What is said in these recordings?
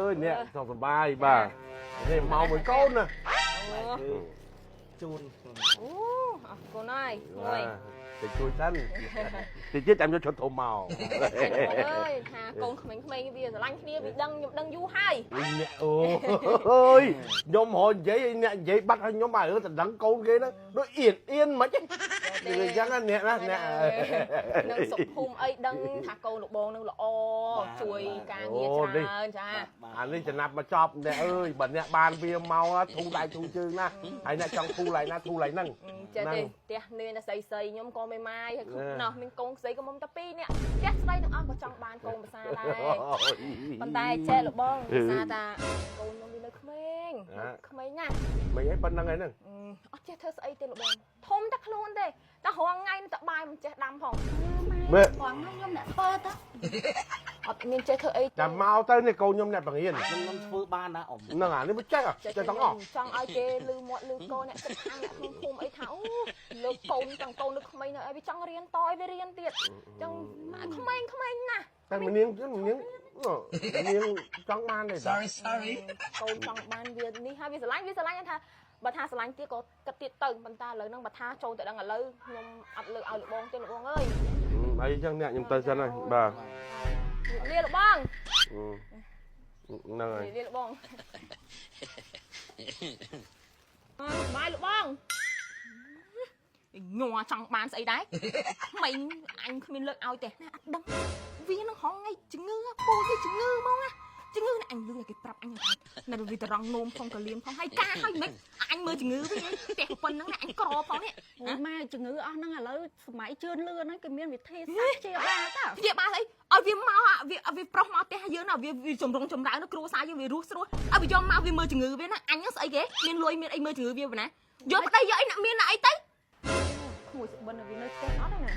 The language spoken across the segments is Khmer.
ើយអ្នកសុខសប្បាយបាទនេះមកមួយកូនណា អូ ជូន អូអរគុណហើយមួយ តិចជួយសិនតិចទៀតចាំយកឈុតធំមក អើយថាកូនក្មេងៗវាស្រឡាញ់គ្នាវាដឹងខ្ញុំដឹងយូរហើយ អ្នកអូយខ្ញុំរកនិយាយអ្នកនិយាយបាត់ឲ្យខ្ញុំបាទរឿងតដឹងកូនគេហ្នឹងដូចអៀនអៀនមិនហ្នឹងអញ្ចឹងអ្នកណាអ្នក នឹងសុខភូមិអីដឹងថាកូនលោកបងនឹងល្អជួយការងារច្រើនចា អានេះចំណាប់មកចប់អ្នកអើយបើអ្នកបានវាមកធូរដៃធូរជើងណាហើយអ្នកចង់ធូរឡៃណាធូរឡៃហ្នឹង ចេះទេផ្ទះនេះតែស្អីស្អីខ្ញុំក៏មេម៉ាយហើយណោះមានកូនស្អីក៏មុំតែពីរនាក់ផ្ទះស្រីទាំងអស់ក៏ចង់បានកូនភាសាដែរប៉ុន្តែចេះលោកបងភាសាតាកូនខ្ញុំវានៅក្មេងក្មេងណាស់ មិនអីប៉ុណ្្នឹងឯហ្នឹង អត់ចេះធ្វើស្អីទេលោកបងធំតែខ្លួនទេតែរងថ្ងៃតែបាយមិនចេះដាំផង មើល បងខ្ញុំអ្នកធ្វើទៅ អត់មានចេះធ្វើអី ចាំមកទៅនេះកូនខ្ញុំអ្នកបង្រៀន ខ្ញុំធ្វើបានណាអ៊ំ ហ្នឹងអានេះមិនចេះចេះទាំងអស់ ចង់ឲ្យគេលឺមាត់លឺកូនអ្នកចិត្តខាងអ្នកក្នុងភូមិអីថាអូលើកកូនទាំងកូនលើក្មេងនៅអីវាចង់រៀនតឲ្យវារៀនទៀតចង់ក្មេងក្មេងណាស់ តែម្នាងម្នាងម្នាងចង់បានទេតា Sorry, sorry. កូនចង់បានវានេះហើយវាស្រឡាញ់វាស្រឡាញ់ថាបើថាស្រឡាញ់ទៀតក៏គិតទៀតទៅប៉ុន្តែឥឡូវហ្នឹងបើថាចូលទៅដឹងឥឡូវខ្ញុំអត់លើកឲ្យលោកបងទេលោកបងអើយ អីចឹងអ្នកខ្ញុំទៅសិនហើយបាទ លាលោកបង ហ្នឹងហើយ លាលោកបងបាយលោកបងញ័រចង់បានស្អីដែរក្មេងអញគ្មានលើកឲ្យទេណាអត់ដឹងវានឹងហងថ្ងៃជំងឺពូជជំងឺហ្មងណាជំងឺណាអញលឺគេប្រាប់អញថានៅវាត្រង់នោមផងកលៀនផងហើយការហើយមិនអញមើលជំងឺវិញផ្ទះប៉ុណ្ណឹងណាអញក្រផងនេះ អូម៉ែជំងឺអស់ហ្នឹងឥឡូវសម័យជឿនលឿនហ្នឹងគេមានវិធីសាស្ត្រព្យាបាលតើ ព្យាបាលស្អីឲ្យវាមកវាវាប្រុសមកផ្ទះយើងណាវាចម្រុងចម្រើនគ្រួសារយើងវារស់ស្រួលឲ្យវាយកមកវាមើលជំងឺវាណាអញស្អីគេមានលុយមានអីមើលជំងឺវាប៉ុណ្ណាយកប្តីយកអីណាមានអីទៅក្មួយស្បិនវានៅផ្ទះអត់ទេណា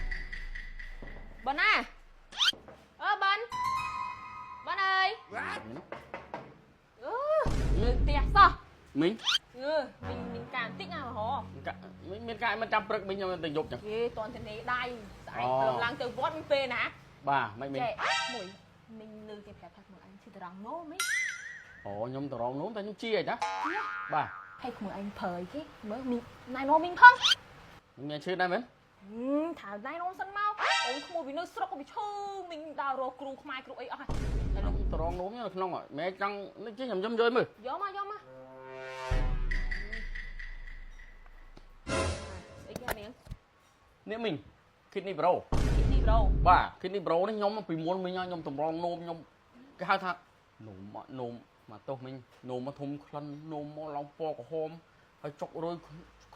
បងណាអើបងបងអើយអឺនៅផ្ទះសោះ មីង អឺមីងមីងកាបន្តិចណាហ៎ កាមីងមានកាមិនចាំព្រឹកមីងខ្ញុំទៅយប់ចឹង គេតន់តនេដៃស្អែកព្រមឡើងទៅវត្តមានពេលណា បាទមិនមីង ចេះមួយមីងលឺគេប្រាប់ថាខ្លួនឯងឈឺត្រង់នោមហី អូខ្ញុំតរងនោមតែខ្ញុំជាអីតាបាទ ហើយក្មួយឯងប្រើអីគេមើលមីងណៃនោមមីងផង មានឈឺដែរមែន ថាណៃនោមសិនមកអូនក្មួយវានៅស្រុកវាឈឺមីងដើររកគ្រូខ្មែរគ្រូអីអស់ហើយ ខ្ញុំតរងនោមនៅក្នុងម៉ែចង់នេះជិះខ្ញុំយកមើល យកមកយកមកស្អីគេនាង នេះមីង Kidney Pro Kidney Pro បាទ Kidney Pro នេះខ្ញុំពីមុនមីងខ្ញុំតម្រងនោមខ្ញុំគេហៅថានោមនោមមកទោសមីងនោមមកធំក្លិននោមមកឡើងពណ៌ក្រហមហើយចុករយ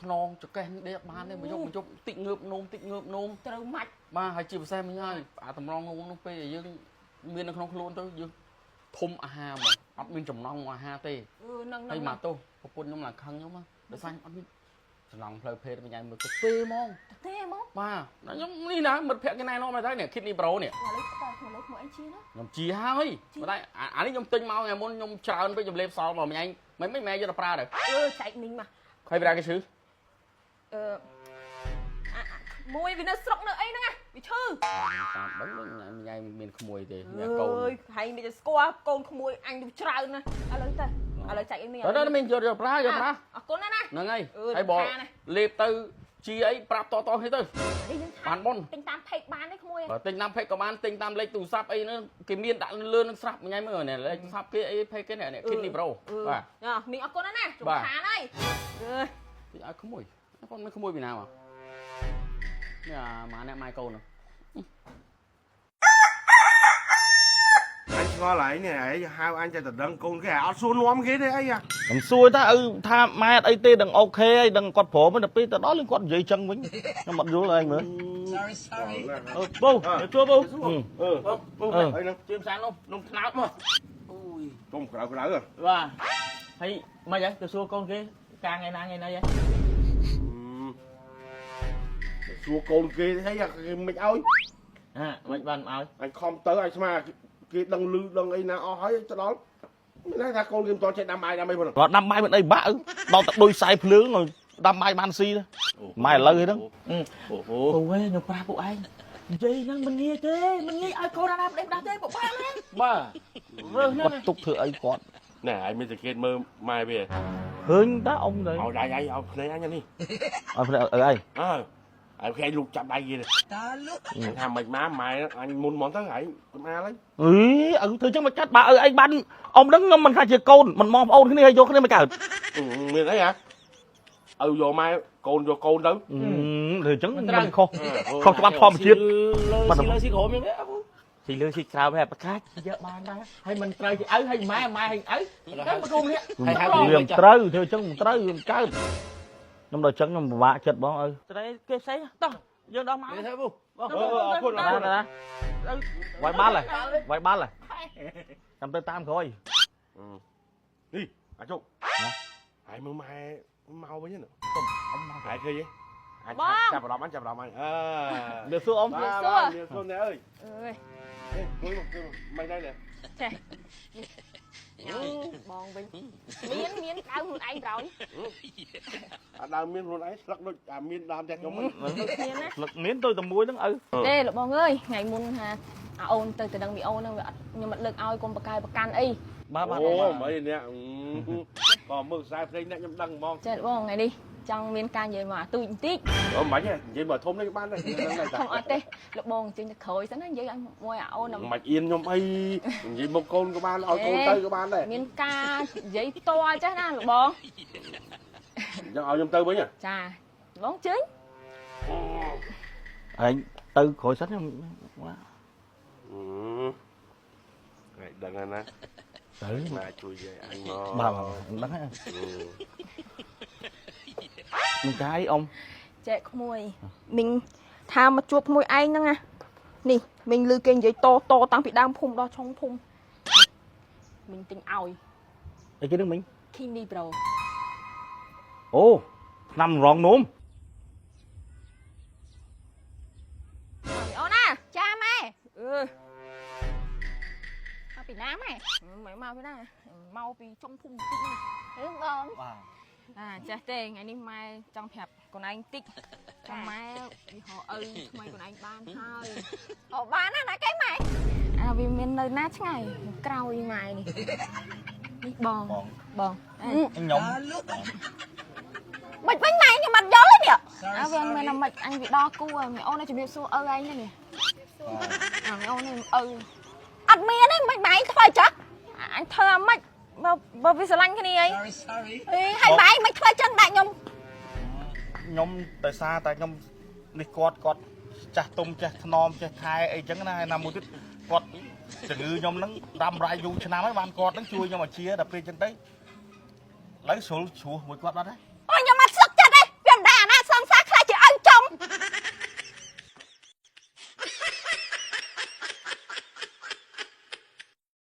ខ្នងចកេះដេកបានទេមកយកមកយកតិចងើបនោមតិចងើបនោម ត្រូវម៉ាច់ បាទហើយជាពិសេសមិញហើយអាតម្រងនោមនោះពេលដែលយើងមាននៅក្នុងខ្លួនទៅយើងធំអាហារហ្មងអត់មានចំណង់អាហារទេ អឺនឹង ហើយមកទោសប្រពន្ធខ្ញុំឡើងខឹងខ្ញុំណាដោយសារខ្ញុំអត់មានចំណង់ផ្លូវភេទមិញហើយមើលទៅទេហ្មង ទេហ្មង បាទខ្ញុំនេះណាមិត្តភក្តិគេណែនាំមកទៅនេះ Kidney Pro នេះ ឥឡូវតើឥឡូវក្មួយឯងជាណា ខ្ញុំជាហើយប៉ុន្តែអានេះខ្ញុំទិញមកថ្ងៃមុនខ្ញុំច្រើនពេកខ្ញុំលេបសល់មកមិញឯងមិនមិនម៉ែយកទៅប្រើទៅ អឺចែកមីងមក ហើយប្រាគេឈឺ អឺអាមួយវានៅស្រុកនៅអីហ្នឹងណាវាឈឺ តាមដឹងញ៉ៃមានក្មួយទេមានកូន អើយហើយមានតែស្គាល់កូនក្មួយអញច្រើនណាស់ឥឡូវទៅឥឡូវចែកអីមីង ទៅទៅមីងយកយកប្រើយកប្រើ អរគុណណាស់ណា ហ្នឹងហើយហើយបើលេបទៅជាអីប្រាប់តតគ្នាទៅ នេះយើង បានប៉ុន ទិញតាមផេកបានទេក្មួយ បើទិញតាមផេកក៏បានទិញតាមលេខទូរស័ព្ទអីហ្នឹងគេមានដាក់លើនឹងស្រាប់ញ៉ៃមើលនេះលេខទូរស័ព្ទគេអីផេកគេនេះ Kidney Pro បាទ មីងអរគុណណាស់ណារំខានហើយអើយ តិចឲ្យក្មួយគាត់មិនក្មួយពីណាមកនេះអាម៉ាអ្នកម៉ែកូន អញឆ្ងល់ហើយនេះឯងហៅអញតែតដឹងកូនគេអត់សួរនាំគេទេអី ខ្ញុំសួរថាឪថាម៉ែអត់អីទេដឹងអូខេហើយដឹងគាត់ព្រមទៅពេលទៅដល់គាត់និយាយចឹងវិញខ្ញុំអត់យល់ឯងមើល Sorry, sorry. អឺពូជួបពូ អឺពូអីហ្នឹង ជឿមសាននោះនំថ្នោតមក អូយ ទុំក្រៅក្រៅ បាទហើយមិនហ៎ទៅសួរកូនគេការថ្ងៃណាថ្ងៃណីហ៎ សួរកូនគេហើយគេមិនឲ្យ ហាមិនបានឲ្យ អញខំទៅអញស្មាគេដឹងលឺដឹងអីណាអស់ហើយទៅដល់មានន័យថាកូនគេមិនតចេះដាំបាយដាំអីផង គាត់ដាំបាយមិនអីបាក់ដល់តែដូចខ្សែភ្លើងដាំបាយបានស៊ីម៉ែឥឡូវហ្នឹង អូហូ ពូឯងខ្ញុំប្រាប់ពួកឯង និយាយហ្នឹងមិនងាយទេមិនងាយឲ្យកូនណាប្តីផ្ដាស់ទេពិបាកណាស់បាទរើសហ្នឹង គាត់ទុកធ្វើអីគាត់ ណែឯងមានសង្កេតមើលម៉ែវា ឃើញតាអ៊ំទៅ ឲ្យដៃឯងឲ្យភ្នែកអញនេះ អត់អីអី អើឯងគេលូកចាប់ដៃគេតាលូកថាមិនមកម៉ែអញមុនហ្មងទៅឯងមកហើយ អីឪធ្វើចឹងមកកាត់បើឪឯងបានអ៊ំហ្នឹងខ្ញុំមិនថាជាកូនមិនបងប្អូនគ្នាឲ្យយកគ្នាមកកើត មានអីហ៎ឪយកម៉ែកូនយកកូនទៅ ធ្វើចឹងមិនខុសខុសច្បាប់ធម្មជាតិ លើស៊ីលើស៊ីក្រោមយ៉ាងនេះស៊ីលើស៊ីក្រោមហើយប្រកាសយកបានដែរហើយមិនត្រូវជាឪហើយម៉ែម៉ែហើយឪទៅមកគុំនេះ ហើយហៅវាមិនត្រូវធ្វើចឹងមិនត្រូវវាមិនកើតខ្ញុំដល់ចឹងខ្ញុំពិបាកចិត្តបងឪស្រីគេស្អីតោះយើងដល់មក ទេពូអរគុណអរគុណ ណាវាយបាល់ហ៎វាយបាល់ហ៎ចាំទៅតាមក្រោយ នេះអាចុកហើយមើលម៉ែមកវិញណាហើយឃើញទេអាចចាប់អារម្មណ៍ចាប់អារម្មណ៍អើ លើសួរអ៊ំ បាទបាទសួរណែអើយ អើយ គួយមកគួយមិនដែរ ចេះបងវិញមានមានដៅខ្លួនឯងប្រោយ អាដើមមានខ្លួនឯងស្លឹកដូចអាមានដើមតែខ្ញុំ មានណា ស្លឹកមានទៅតែមួយហ្នឹងឪ ទេលោកបងអើយថ្ងៃមុនថាអាអូនទៅទៅដឹងមីអូនហ្នឹងវាអត់ខ្ញុំអត់លើកឲ្យកុំបកកាយប្រកាន់អី បាទបាទ អូមិនអ្នកក៏មើលខ្សែភ្លេងអ្នកខ្ញុំដឹងហ្មង ចេះលោកបងថ្ងៃនេះចង់មានការនិយាយមកអាទូចបន្តិច អូមិនទេនិយាយមកធំនេះបានដែរហ្នឹងដែរ ធំអត់ទេលោកបងចេញទៅក្រោយសិនណានិយាយឲ្យមួយអាអូន មិនអៀនខ្ញុំអីនិយាយមកកូនក៏បានឲ្យកូនទៅក៏បានដែរ មានការនិយាយផ្ទាល់ចេះណាលោកបង អញ្ចឹងឲ្យខ្ញុំទៅវិញ ចាបងជើញ ឯងទៅក្រោយសិនខ្ញុំ ថ្ងៃដឹងហើយណា ទៅ ណាជួយយាយអញមក បាទបាទដឹងហើយមិនកាយអ៊ំ ចែកក្មួយមីងថាមកជួបក្មួយឯងហ្នឹងណានេះមីងលឺគេនិយាយតតតាំងពីដើមភូមិដល់ឆុងភូមិមីងទិញឲ្យ អីគេនឹងមិញ Kini Pro អូឆ្នាំរងនោម អូនណា ចាម៉ែ អឺ មកពីណាម៉ែ មិនមកពីណាមកពីចុងភូមិតិចណា រឿងបង បាទ អាចេះទេថ្ងៃនេះម៉ែចង់ប្រាប់កូនឯងតិចចាំម៉ែវាហៅឪថ្មីកូនឯងបានហើយ អូបានណាណាគេម៉ែ អាវាមាននៅណាឆ្ងាយក្រោយម៉ែនេះនេះបងបង ខ្ញុំ មិនវិញម៉ែខ្ញុំអត់យល់ទេនេះ អាវាមិនអាមិនអញវាដល់គូហើយមីអូនជំរាបសួរឪឯងនេះអាមីអូននេះឪ អត់មានទេមិនម៉ែធ្វើចឹង អញធ្វើអាម៉េចបើបើវាស្រឡាញ់គ្នាអី អីហើយម៉ែមិនធ្វើចឹងដាក់ខ្ញុំ ខ្ញុំដោយសារតែខ្ញុំនេះគាត់គាត់ចាស់ទុំចេះថ្នមចេះថែអីចឹងណាហើយណាមួយទៀតគាត់ជំងឺខ្ញុំហ្នឹងដាំរាយយូរឆ្នាំហើយបានគាត់ហ្នឹងជួយខ្ញុំឲ្យជាដល់ពេលចឹងទៅឥឡូវស្រួលជ្រោះមួយគាត់បាត់ហើយ